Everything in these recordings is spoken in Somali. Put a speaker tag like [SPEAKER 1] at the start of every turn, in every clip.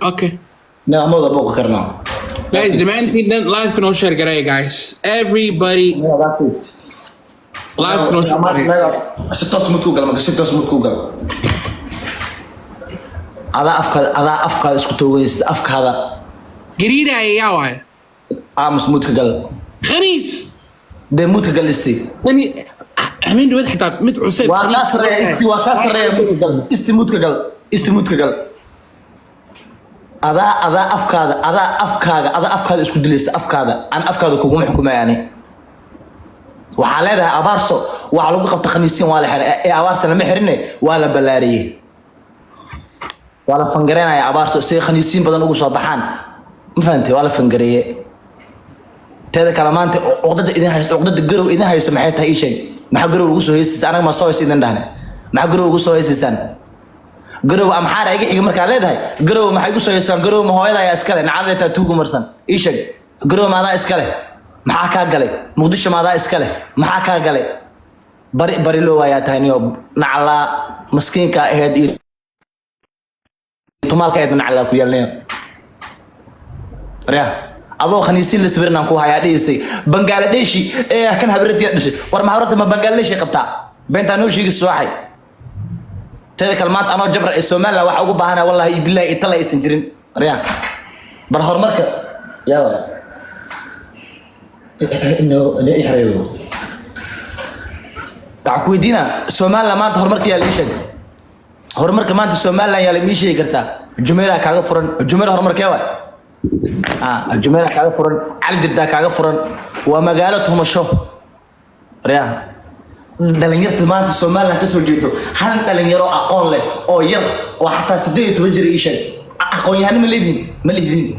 [SPEAKER 1] Okay.
[SPEAKER 2] No, ma wada booqi karnaa.
[SPEAKER 1] Guys, dhammaantiin dhan live noo share gareeya, guys. Everybody
[SPEAKER 2] Yeah, that's it.
[SPEAKER 1] live noo share gareeya.
[SPEAKER 2] Si toos mute ku gal marka, si toos mute ku gal. Adaa afkaada, adaa afkaada isku tooganaysid afkaada.
[SPEAKER 1] Gariiraya yaa waay?
[SPEAKER 2] Aamus, mute ka gal.
[SPEAKER 1] Khaniis.
[SPEAKER 2] Dee mute ka gal isti.
[SPEAKER 1] Tani habeen dhawaad xitaa mid cusub.
[SPEAKER 2] Waa kaa sarreeya isti, waa kaa sarreeya. Mute ka gal isti, mute ka gal isti, mute ka gal. Adaa afkaada, adaa afkaaga, adaa afkaada isku dilaysa afkaada. Aan afkaada kuguma xukumayani. Waxaa leedahay Abaarso waxaa lagu qabta khaniisiin, waa la xiray. Ee Abaarsa lama xirine, waa la ballaariyey, waa la fangareynaya Abaarso si ay khaniisiin badan ugu soo baxaan. Ma fahantay? Waa la fangareeye. Teeda kale, maanta cuqdada idin hayso, cuqdada Garow idin hayso maxay tahay? Ii sheeg, maxaa Garow ugu soo heysaysa? Anaga ma soo heys idin dhahne? Maxaa Garow ugu soo heysaysaan? Garow Amxaara iga xiga markaa leedahay. Garow maxay igu soo heysaan? Garow ma hooyada ayaa iskale? Nacalada taa tuugu marsan. Ii sheeg, Garow maadaa iskale? Maxaa kaa galay? Muqdisho maadaa iskale? Maxaa kaa galay? Bari bari loo waayaa tahay niyo. Nacalaa maskiinka ahayd iyo tumaalka ahayd, nacalaa ku yeelnayo. Waryaa, adoo khaniisiin la sawirinaan ku hayaa dhihisay Bangaladeshi ee kan habratiya dhashay. War ma habrata ma Bangaladeshi qabtaa? Beentaa noo sheegi suwaxay. Teeda kale, maanta anoo jabra ee Somaliland waxa ugu baahanaa, wallahi billahi itala aysan jirin. Waryaa, bar horumarka yaa ixreeyo. Waxaan ku weydiinaa, Somaliland maanta horumarka yaa la ii sheeg? Horumarka maanta Somaliland yaa la ii sheegi kartaa? Jumeirah kaaga furan. Jumeirah horumarkee waay? Ah, Jumeirah kaaga furan, Cali Jirdaa kaaga furan, waa magaalo tumasho. Waryaa, dhalinyarta maanta Somaliland kasoo jeedo, hal dhalinyaro aqoon leh oo yar oo xataa 18 jir ii sheeg. Aqoon-yahano ma leedihin? Ma lihdin.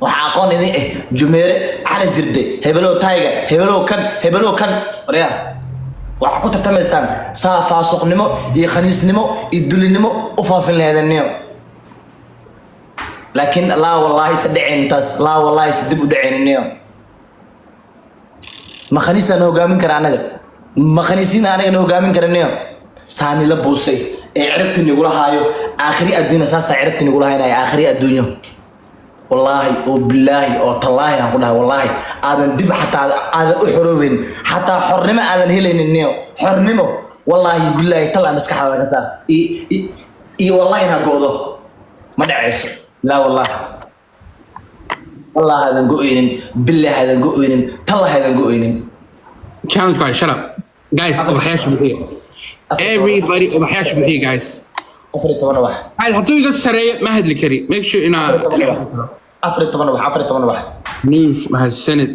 [SPEAKER 2] Waxaa aqoon idin eh Jumeere, Cali Jirde, hebelow tayga, hebelow kan, hebelow kan. Waryaa, waxaa ku tartamaysaan saa faasuqnimo iyo khaniisnimo iyo dulinimo u faafin laheedaniyo. Laakiin laa wallaahi isa dhacaynin taas, laa wallaahi isa dib u dhacayniniyo. Ma khaniisaa na hogaamin kara anaga? Ma khaniisiina anaga na hogaamin karaniyo? Saani la buusay ee ciribta nigula haayo aakhiri adduunya, saasaa ciribta nigula haynaya aakhiri adduunyo. Wallaahi oo bilaahi oo tallaahi aan ku dhahay, wallaahi aadan dib xataa aadan u xoroobeyn, xataa xornimo aadan helaynin niyo. Xornimo, wallaahi bilaahi tallaa maskaxdaada ka saar. Iyo wallaahi inaa go'do ma dhacayso. Laa wallaahi, wallaahi aadan go'aynin, bilaahi aadan go'aynin, tallaahi aadan go'aynin.
[SPEAKER 1] Challenge guys, shut up. Guys, ubaxyaasha bixiya. Everybody ubaxyaasha bixiya, guys.
[SPEAKER 2] 14 wax.
[SPEAKER 1] Guys, hadduu iga sareeyo ma hadli kari. Make sure inaa
[SPEAKER 2] 14 wax, 14 wax.
[SPEAKER 1] News mahadsanid.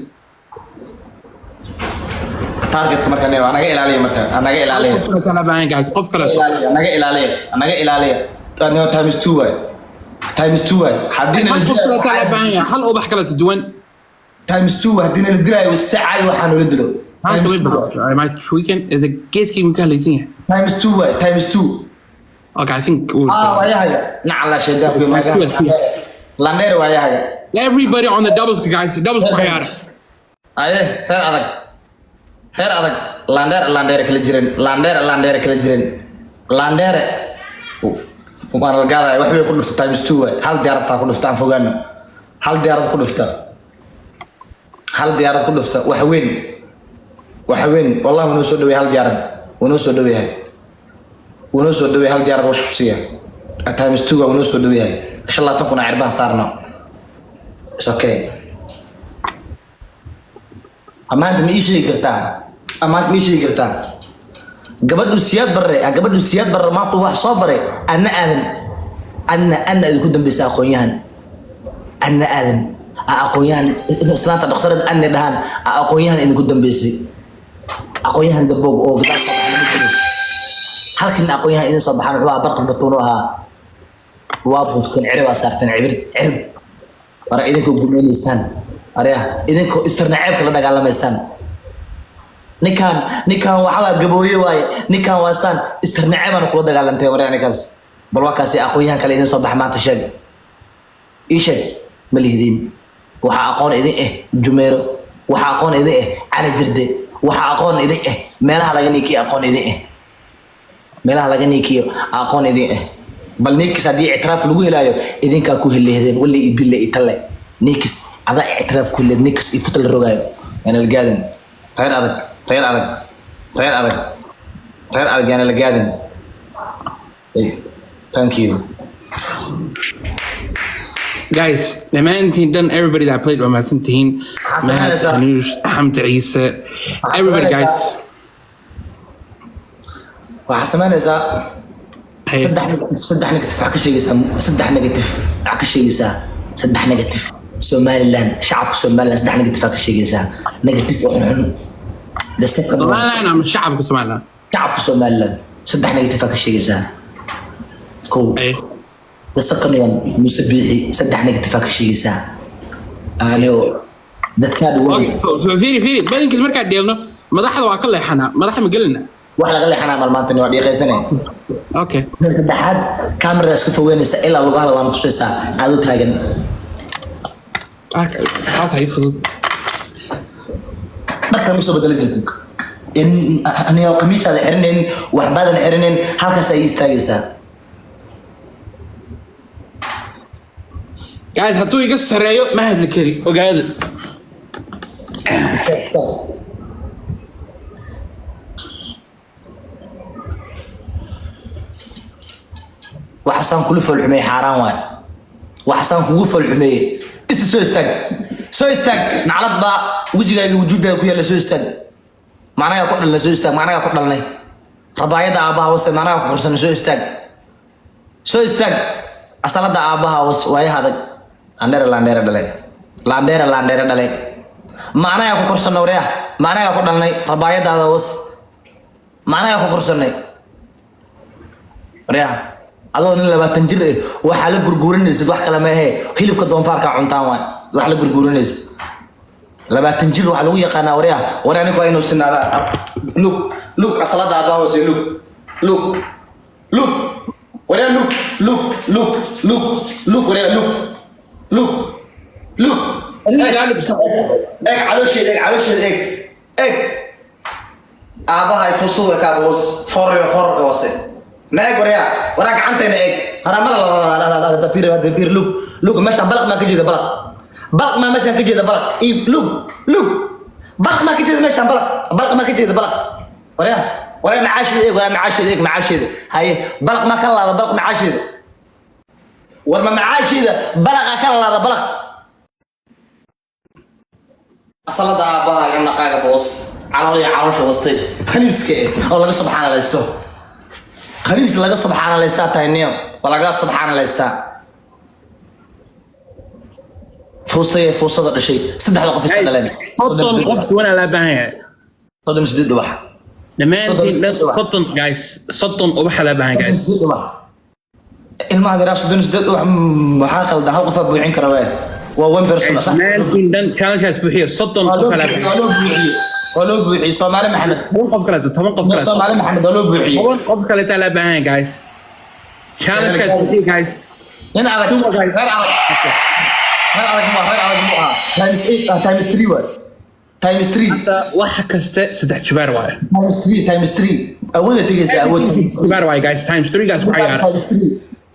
[SPEAKER 2] Targetka marka ne naga ilaaliya, marka naga ilaaliya.
[SPEAKER 1] Qof kale kala baahan, guys, qof kale.
[SPEAKER 2] Ilaaliya, naga ilaaliya, naga ilaaliya. Tani times two waay, times two waay haddii
[SPEAKER 1] Hal qof kale kala baahan yahay, hal ubax kala duwan.
[SPEAKER 2] Times two haddii nala dilaayo, si caadi waxaa noola dilo.
[SPEAKER 1] Maanta
[SPEAKER 2] Times
[SPEAKER 1] way
[SPEAKER 2] two.
[SPEAKER 1] baxday. Am I tweaking? Is it geeskii ka halaysan yahay?
[SPEAKER 2] Times two waay, times two.
[SPEAKER 1] Okay, I think
[SPEAKER 2] Ah, waayahaga nacala shaydaan landheer waayahaga.
[SPEAKER 1] Everybody on the doubles, guys. Doubles ku ciyaara.
[SPEAKER 2] Aye, reer adag, reer adag, landheer, landheere kala jiran, landheer, landheere kala jiran, landheere waan la gaadaya. Wax bay ku dhufta. Times two waay. Hal diyaarad taa ku dhufta, aan fogaano. Hal diyaarad ku dhufta, hal diyaarad ku dhufta. Wax weyn, wax weyn, wallahi wuu noo soo dhaweeyay. Hal diyaarad wuu noo soo dhaweeyahay, wuu noo soo dhaweeyay. Hal diyaarad wash ku siiya times two wuu noo soo dhaweeyahay. 25,000 cirbaha saarno. It's okay. Amaanta ma ii sheegi kartaa? Amaanta ma ii sheegi kartaa gabadhu Siyaad Barre, gabadhu Siyaad Barre maanta wax soo baray? Adna aadan, adna, adna idinku dambeysa aqoon-yahan. Adna aadan aqoon-yahan, islaanta dhakhtarada adna dhahaan aqoon-yahan idinku dambeysay. Aqoon-yahan damboog oo gadaal soo baxay lama jiro. Halkan aqoon-yahan idin soo baxaan wuxuu ahaa Barqad Batuun ahaa. Waa buusteen, cirib aa saarteen, cibir cirib. Wara idinkoo gumaynaysaan, arya idinkoo istirna ceebka la dagaalamaysaan. Ninkaan, ninkaan waxa waa Gabooye waaye, ninkaan waa saan, istirna ceebana kula dagaalantay. Warya, ninkaas bal waa kaasi. Aqoon-yahan kale idin soo baxa maanta sheeg, ii sheeg. Ma lihdin. Waxaa aqoon idin eh Jumeero, waxaa aqoon idin eh Cali Jirde, waxaa aqoon idin eh meelaha laga niikiyo, aqoon idin eh meelaha laga niikiyo, aqoon idin eh. Bal ninkis haddii ictiraaf lagu helaayo, idinkaa ku helehdeen, wali iyo bille iyo talle. Ninkis adaa ictiraaf ku heleed, ninkis iyo futa la rogaayo yaana la gaadin. Reer adag, reer adag, reer adag, reer adag yaana la gaadin. Thank you.
[SPEAKER 1] Guys, dhammaantiin dhan, everybody that played, waa mahadsantihiin.
[SPEAKER 2] Maxaa
[SPEAKER 1] Mahad
[SPEAKER 2] samaynaysaa?
[SPEAKER 1] Hanuush, Xamdi Ciise, everybody, guys.
[SPEAKER 2] Waxaa samaynaysaa
[SPEAKER 1] Hey.
[SPEAKER 2] saddex negative, saddex negative waxaa ka sheegaysaa, saddex negative waxaa ka sheegaysaa, saddex negative Somaliland, shacabka Somaliland, saddex negative waxaa ka sheegaysaa, negative oo xunxun. The second one,
[SPEAKER 1] Somaliland ama shacabka Somaliland?
[SPEAKER 2] Shacabka Somaliland saddex negative waxaa ka sheegaysaa, kow.
[SPEAKER 1] Hey.
[SPEAKER 2] The second one, Muuse Biixi saddex negative waxaa ka sheegaysaa anio. The third one,
[SPEAKER 1] Okay, so fiiri, fiiri, badankiis markaan dheelno madaxda waa ka leexanaa, madaxa ma gelina.
[SPEAKER 2] Wax laga leexanaa maalmaantani waa dhiiqaysane.
[SPEAKER 1] Okay.
[SPEAKER 2] Tan saddexaad, kamerada iska fogeynaysa ilaa lugahada waana tusaysaa aadoo taagan.
[SPEAKER 1] Taas hay fudud.
[SPEAKER 2] Dharka ma soo bedeli kartid in aniga qamiisaada xirinayn, waxbaadan xirinayn, halkaas ay istaagaysaa.
[SPEAKER 1] Guys, hadduu iga sareeyo ma hadli kari, ogaada.
[SPEAKER 2] Istaag, istaag. Waxaasaan kula foolxumeeye, xaaraan waay. Waxaasaan kugu foolxumeeye. Isa soo istaag, soo istaag. Naclad baa wejigaaga, wujuudaaga ku yaalla. Soo istaag. Macnagaa ku dhalnay, soo istaag. Macnagaa ku dhalnay, rabaayada aabbaha wase, macnagaa ku korsanay. Soo istaag, soo istaag. Asalada aabbaha was, waayaha adag. Laandheere, laandheere dhale, laandheere, laandheere dhale. Macnagaa ku korsanay, waryaa, macnagaa ku dhalnay, rabaayadaada was, macnagaa ku korsanay, waryaa. Adoo nin 20 jir eh waxaa la gurguurinaysid wax kale ma ahee, hilibka doonfaarkaa cuntaan waay. Wax la gurguurinaysid 20 jir waxaa lagu yaqaanaa, waryaa, waryaa, ninku waa inuu sinaadaa. Lug, lug, asalada aabbaha wase. Lug, lug, lug, waryaa, lug, lug, lug, lug, lug, waryaa, lug, lug, lug. Eeg caloosheeda, eeg caloosheeda, eeg, eeg. Aabbaha ay fursadu kaaba was, foorriyo, foorarka hoose na eeg, waryaa, waraa, gacantayna eeg. Haramada fiir, fiir, lug, lug. Meeshaan balaq maa ka jeeda? Balaq, balaq maa meeshaan ka jeeda? Balaq ii, lug, lug, balaq maa ka jeeda meeshaan? Balaq, balaq maa ka jeeda? Balaq, waryaa, waryaa, macaasheeda eeg, waryaa, macaasheeda eeg, macaasheeda haye. Balaq maa ka laada? Balaq macaasheeda, war, ma macaasheeda balaqa ka laada? Balaq, asalada aabbaha iyo naqaaga boos, calool iyo caloosha wastay, khaniiska eh oo laga subxaanalaysto, khaniis laga subxaanalaystaa tahay niyo, waa laga subxaanalaystaa. Fuustay ee fuusada dhashay, saddexda qof iska dhaleen.
[SPEAKER 1] 30 qof wanaa laa baahan yahay.
[SPEAKER 2] 38 ubax.
[SPEAKER 1] Dhammaantiin dhan 30, guys, 30 ubaxa laa baahan, guys.
[SPEAKER 2] 38 ubax, ilmaha yaraa, 38 ubax. Waxaa qaldan, hal qofaa buuxin kara waay, waa one person, sax.
[SPEAKER 1] Dhammaantiin dhan challenge-kaas buuxiya, 30
[SPEAKER 2] Waa loo
[SPEAKER 1] qof laa
[SPEAKER 2] buuxiyey,
[SPEAKER 1] baahan.
[SPEAKER 2] waa loo buuxiyey, waa loo buuxiyey. Soomaali Maxamed.
[SPEAKER 1] 10 qof kaleeto, 10 qof kaleeto.
[SPEAKER 2] Soomaali Maxamed, waa loo buuxiyey.
[SPEAKER 1] 10 qof kaleetaa laa baahan yahay, guys. Challenge-kaas buuxiya, guys.
[SPEAKER 2] Nin adag.
[SPEAKER 1] Two more, guys.
[SPEAKER 2] Reer adag, reer adag mu, reer adag mu aha. Times eight, ah, times three waay, times three.
[SPEAKER 1] Hadda wax kaste saddex jubaar waaye.
[SPEAKER 2] Times three, times three, awooda tegaysa, awood.
[SPEAKER 1] Jubaar waaye, guys, times three, guys, ku cayaara.
[SPEAKER 2] Times three,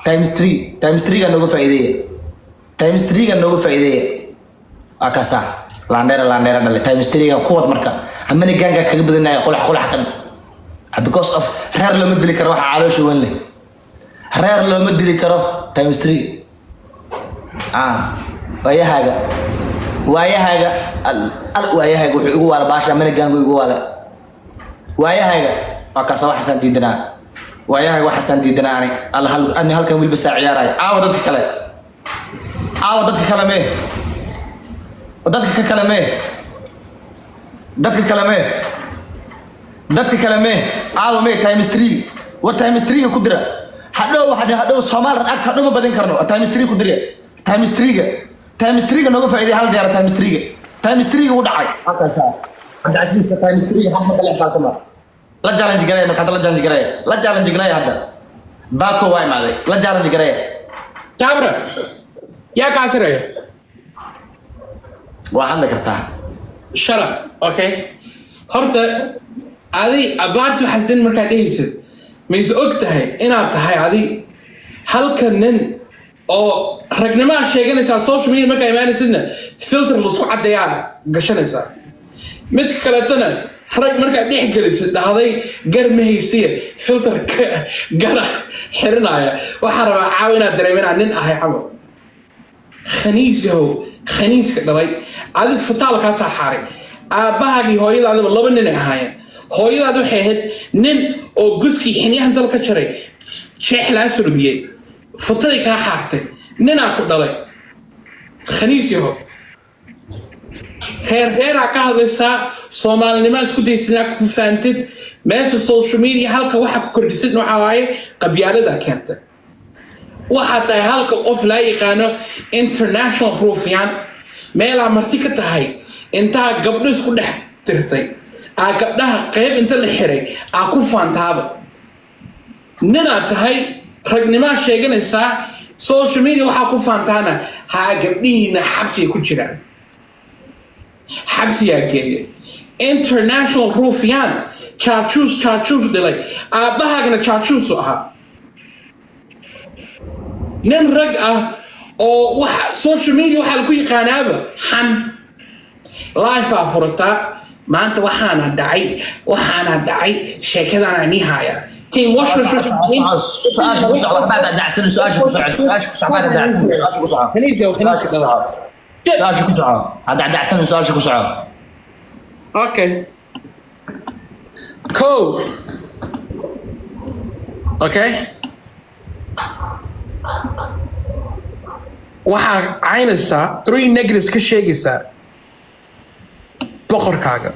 [SPEAKER 2] times three, times three ga nooga faa'iideeya, times three ga nooga faa'iideeya. Waa kaasa, laandheera, laandheera dhale. Times three ga kuwad marka amani gaanga kaga badanaya, qulax, qulax kan, because of reer looma dili karo, waxa caloosha weyn leh reer looma dili karo. Times three, ah, waayahaaga, waayahaaga, al al, waayahaaga wuxuu igu waala baasha amani gaangu igu waala. Waayahaaga waa kaasa, waxaasaan diidanaa. Waayahaaga waxaasaan diidanaa. Ani al hal, ani halkan wiilba saa ciyaaraya. Aawa dadka kale? Aawa dadka kale? Mee dadka ka kale? Mee dadka kale? Mee dadka kale? Mee aawa? Mee times three? War, times three-ga ku dira. Hadhow hadhow Soomaali ag hadhow ma badin karno. Times three ku dira, times three-ga, times three-ga nooga faa'iiday. Hal diyaara times three-ga, times three-ga u dhacay halkaasa. Cabdicasiis, times three-ga hal ma kale faatima la challenge garaya. Marka hadda la challenge garaya, la challenge garaya. Hadda Baako waa imaaday, la challenge garaya.
[SPEAKER 1] Jaabra, yaa kaa sareeyo?
[SPEAKER 2] Waa hadli kartaa.
[SPEAKER 1] Shut up. Okay, horta adi abaarti waxaas dhan markaad dhehaysid, mayse og tahay inaad tahay adi Halka nin oo ragnimaa sheeganaysaa, social media markaa imaanaysidna filter laisku caddeeyaa gashanaysaa. Midka kaleetana, rag markaad dhex gelisid dhahday gar ma haystiya, filter gara xirinaya. Waxaa rabaa caaw inaad dareeminaa nin ahay camal. Khaniis yahow, khaniiska dhalay, adig futaalkaasaa xaaray. Aabbahaagii hooyadaadaba laba ninay ahaayeen. Hooyadaada waxay ahayd nin oo guskii xinyahan dal ka jaray, jeex laa surbiyey, futadii kaa xaartay. Ninaa ku dhalay, khaniis yahow. Reer reeraa ka hadlaysaa, soomaalinimaa isku daysanaa ku faantid meesha social media. Halka waxa ku kordhisid waxaa waaye qabyaaladaa keentay. Waxaa tahay halka qof laa yaqaano international ruufyaan, meelaa marti ka tahay, intaa gabdho isku dhex tirtay, aa gabdhaha qayb inta la xiray aa ku faantaaba. Ninaad tahay, ragnimaa sheeganaysaa, social media waxaa ku faantaana haa, gabdhihiina xabsiga ku jiraan, xabsigaa geeya. International ruufyaan, jaajuus, jaajuus dhilay. Aabbahaagana jaajuusu ahaa. Nin rag ah oo waxa social media waxaa lagu yaqaanaaba xan live aa furataa. Maanta waxaana dhacay, waxaana dhacay, sheekadaana nii haaya. Team wash wash wash.
[SPEAKER 2] Su-aasha ku soco, waxbaa dhacdhacsan. Su-aasha ku soco, su-aasha ku soco, waxbaa dhacdhacsan. Su-aasha ku soco.
[SPEAKER 1] Khaniis yow, khaniis dhala.
[SPEAKER 2] Su-aasha ku soco, ha dhacdhacsan, su-aasha ku soco.
[SPEAKER 1] Okay. Cool. Okay. Waxaa caynaysaa, three negatives ka sheegaysaa boqorkaaga.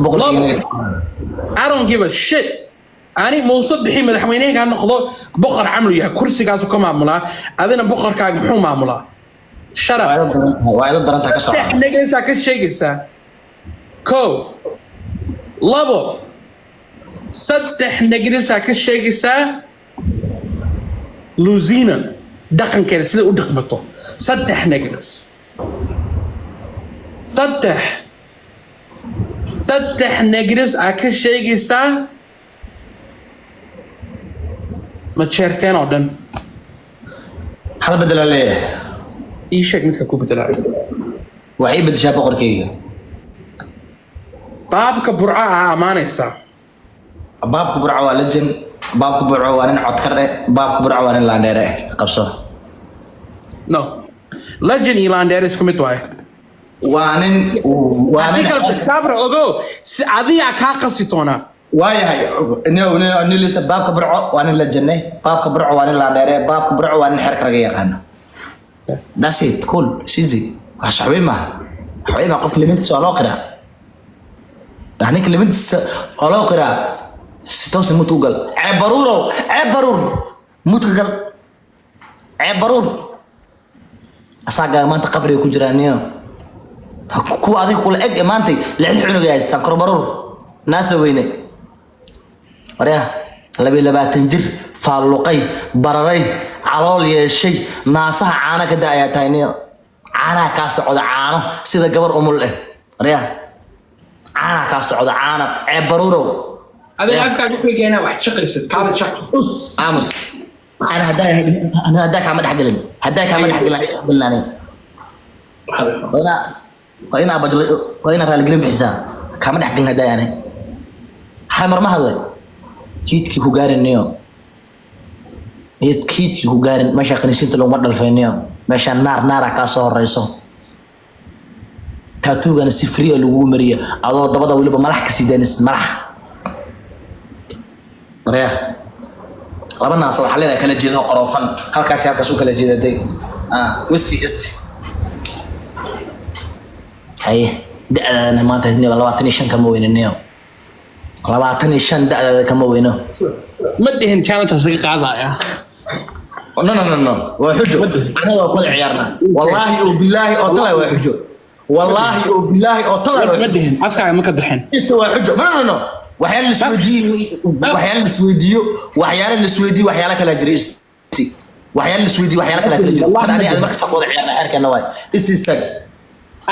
[SPEAKER 2] Boqorkeyga.
[SPEAKER 1] I don't give a shit. Ani Muuse Bixi madaxweynehayga ha noqdo, boqor camal yahay, kursigaasu ka maamulaa. Adina boqorkaaga muxuu maamulaa? Shut up.
[SPEAKER 2] Waa ila daran tahay, waa ila daran tahay, ka soco.
[SPEAKER 1] Saddex negatives ka sheegaysaa. Kow, labo, saddex negatives ka sheegaysaa Luzina, dhaqankeeda sida u dhaqmato. Saddex negatives, saddex, saddex negatives aa ka sheegaysaa. Ma jeerteen oo dhan.
[SPEAKER 2] Hal bedelaa leeyahay.
[SPEAKER 1] Ii sheeg midka ku bedelaayo.
[SPEAKER 2] Waxay ii bedeshaa boqorkeyga.
[SPEAKER 1] Baabka Burco aa ammaanaysaa.
[SPEAKER 2] Baabka Burco waa legend. Baabka Burco waa nin codkar eh. Baabka Burco waa nin laandheere eh. Qabso.
[SPEAKER 1] No, legend iyo laandheere isku mid waaye.
[SPEAKER 2] Waa nin, waa nin.
[SPEAKER 1] Haddii kale Sabra, ogo si adigaa kaa qasi doonaa.
[SPEAKER 2] Waayahay, no no nilisa. Baabka Burco waa nin legend eh. Baabka Burco waa nin laandheere. Baabka Burco waa nin xeerka raga yaqaano. That's it. Cool. It's easy. Wax saxweyn maaha, waxweyn maaha. Qof limitiisa waa loo qiraa. Ninka limitiisa waa loo qiraa. Si toosa mute u gal. Ceeb baruurow, ceeb baruur, mute ka gal. Ceeb baruur, asaagaa maanta qabriga ku jiraa niyo. Kuwa adiga kula eg ee maantay lix lix cunug ay haystaan. Kor baruur naasa weyne, waryaa, 22 jir faalluqay, bararay, calool yeeshay, naasaha caana ka da ayaa tahay niyo. Caanaha kaa socda, caano sida gabar umul eh. Waryaa, caanaha kaa socda, caana. Ceeb baruurow.
[SPEAKER 1] Adiga afkaaga ku keenaa wax shaqaysid, kaala shaq.
[SPEAKER 2] Us aamus. Ana haddaa, ana haddaa kaama dhexgelin, haddaa kaama dhexgelin, dhexgelin aniga. Waa inaa bajlo, waa inaa raaligelin bixisaa. Kaama dhexgelin haddaa ani hal mar ma hadlay. Kiidkii ku gaarin niyo, kiidkii ku gaarin. Meesha khaniisiinta laguma dhalfayniyo. Meesha naar, naara kaa soo horeyso. Taatuugana si free ah lagugu mariya, adoo dabada weliba malax ka sii daynaysid, malax. Marya laba naas waxaa leedahay kala jeedo qoroofan, halkaasi halkaas u kala jeedaday. Ah, westi isti haye. Da-daadana maanta niyo 25 kama weyno niyo, 25 da-daada kama weyno.
[SPEAKER 1] Ma dhihin challenge laga qaadaya.
[SPEAKER 2] No, no, no, no, waa xujo. Anaga waa kula ciyaarnaa. Wallaahi oo bilaahi oo talaa waa xujo. Wallaahi oo bilaahi oo talaa waa
[SPEAKER 1] Ma dhihin, afkaaga ma ka bixin.
[SPEAKER 2] Ista waa xujo. No, no, no, waxyaala la isweydiiyo, waxyaala la isweydiiyo, waxyaala la isweydiiyo, waxyaala kala jira. Isti, waxyaala la isweydiiyo, waxyaala kala kala jira.
[SPEAKER 1] Wallahi.
[SPEAKER 2] Ani markasta ku wada ciyaarnaa, xeerkeena waay. Isti, istaag.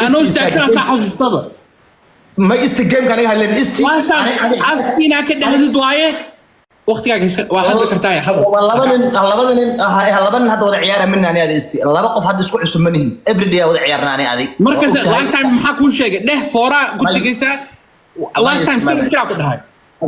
[SPEAKER 1] Anuu istaagsan ka xasuustaba.
[SPEAKER 2] Ma isti gameka aniga hadleen isti.
[SPEAKER 1] Afkiinaa ka dhahdid waaye. Waqtigaaga waa hadli kartaa, hadal.
[SPEAKER 2] Waa laba nin, labada nin, laba nin hadda wada ciyaara mina ani adi isti laba qof hadda isku cusub ma nihin. Everyday aa wada ciyaarna ani adig.
[SPEAKER 1] Markas
[SPEAKER 2] Waa ogtahay.
[SPEAKER 1] last time maxaa kuu sheegay? Dheh fooraa ku tegaysaa last time sida jiraa ku dhahay.